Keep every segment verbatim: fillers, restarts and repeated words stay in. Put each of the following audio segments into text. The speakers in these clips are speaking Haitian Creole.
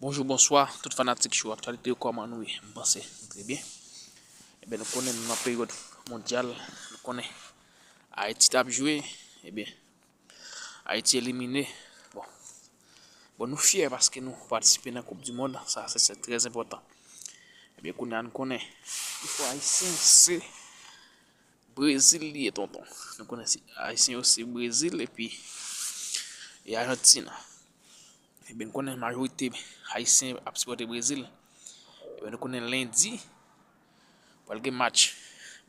Bonjou, bonswa, tout fanatik show Aktyalite yo, kòman nou ye? M panse nou trè byen. Ebyen, nou konnen nou nan peryòd mondyal, nou konnen Ayiti t ap jwe, ebyen, Ayiti elimine. Bon, bon, nou fyè paske nou patisipe nan Koup di Mond, sa se, se trè enpòtan. Ebyen, kounye a nou konnen, pifò Ayisyen se Brezil li ye, tonton. Nou konnen se Ayisyen yo se Brezil epi e Ajantin. Ebyen, nou konnen majorite Ayisyen ap sipòte Brezil. Ebyen, nou konnen lendi pral gen match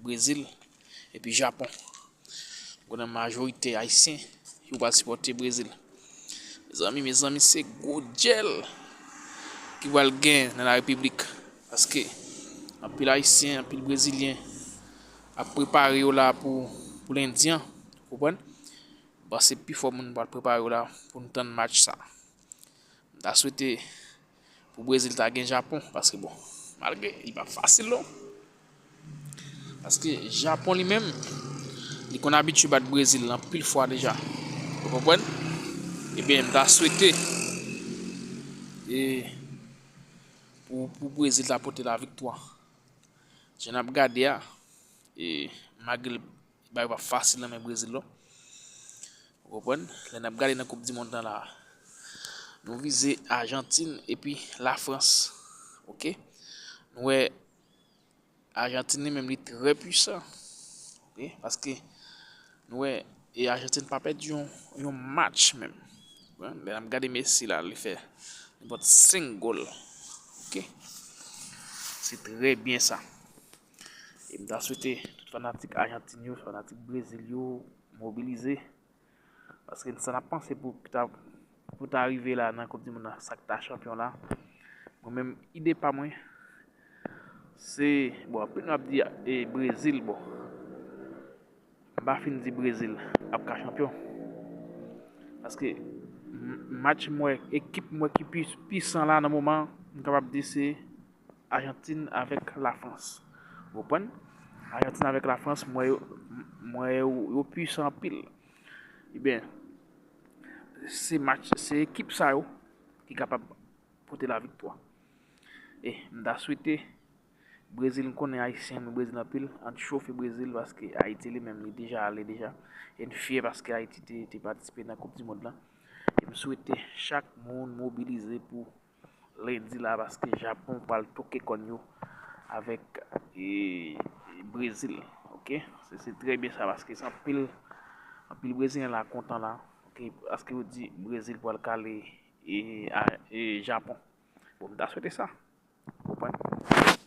Brezil epi Japon. Nou konnen majorite Ayisyen yo pral sipòte Brezil. Mezanmi, mezanmi, se gwo djèl ki pral gen nan la repiblik. Paske anpil Ayisyen, anpil Brezilyen ap prepare yo la pou, pou lendi an. Ou konprann? M panse pifò moun pral prepare yo la pou n tann match sa. M ta swete pou Brezil ta gen Japon, paske bon, malgre li pa fasil non. Paske Japon li menm, li konn abitye bat Brezil anpil fwa deja. Ou konprann? Ebyen, m ta swete e, pou, pou Brezil ta pote la viktwa. Jan n ap gade a, e, malgre bagay pa fasil nan men Brezil non. Ou konprann? Lè n ap gade nan Koup di Mond lan la, nou vize Ajantin epi Lafrans. Oke? Nou wè Ajantin li menm li trè pwisan. Oke? Paske nou wè e Ajantin pa pèdi yon, yon match menm. Bon, lè n ap gade Messi la, li fè nenpòt senk gòl. Oke? Se trè byen sa. E m ta swete tout fanatik Ajantin yo, fanatik Brezil yo mobilize. Paske sa n ap panse pou, pou ta, pou ta rive la nan Koup di Mond la, sa k ta chanpyon la. Mwen menm, ide pa mwen, se, bon, anpil nou ap di e, Brezil, bon. M pa fin di Brezil ap ka chanpyon. Paske m, match m wè, ekip m wè ki pwi, pwisan la nan moman, m kapab di se Ajantin avèk Lafrans. Ou konprann? Ajantin avèk Lafrans, m wè yo, m wè yo, yo pwisan anpil. Ebyen, se match, se ekip sa yo ki kapab pote la viktwa. E m ta swete Brezil, m konnen Ayisyen renmen Brezil anpil, ann chofe Brezil paske Ayiti li menm li deja ale deja. E n fyè paske Ayiti te, te patisipe nan Koup di Mond lan. E m swete chak moun mobilize pou lendi la paske Japon pral toke kòn yo avèk e, Brezil. Oke? Se, se trè byen sa paske se anpil, anpil Brezilyen la kontan la. Oke? Paske yo di Brezil pral kale e, a, e Japon. Bon, m ta swete sa. Ou konprann?